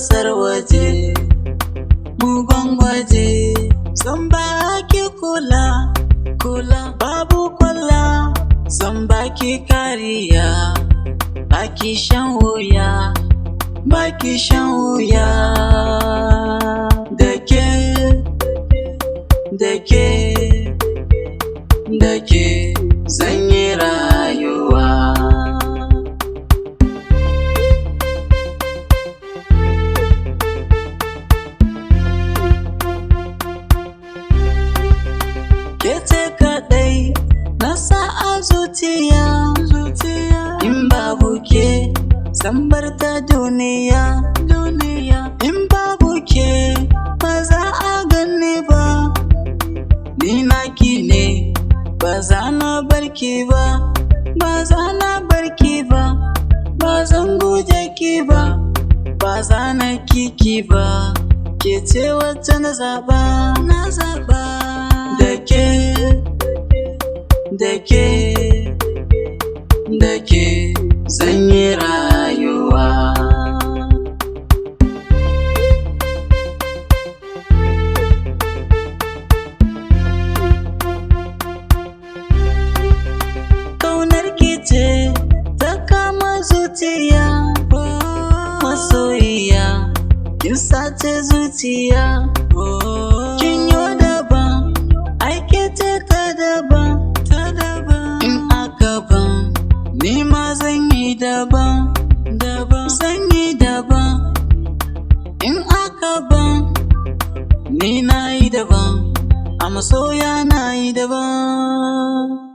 Kasar waje mu gwangwaje. Zan baki kula, kula babu kwalla. Zan baki kariya, baki shan wuya, baki shan wuya. Da ke, da ke, da ke zan yi rayuwa. Ke ce kaɗai na sa a zuciya, zuciya. In babu ke zan bar ta duniya, duniya. In babu ke ba za a ganni ba. Ni naki ne, ba za na barki ba, ba za na barki ba, ba zan guje ki ba, ba za na kiki ba. Ke ce wacce na zaɓa, na zaɓa. Da ke, da ke, da ke zan yi rayuwa. Kaunar ki ce ta kama zuciya, masoyiya, kin sace zuciya. Kin yo daban, ai ke ce ta daban, ta daban. In aka ban, ni ma zan yi daban, daban. Zan yi daban, in aka ban, ni na yi daban, a masoya na yi daban.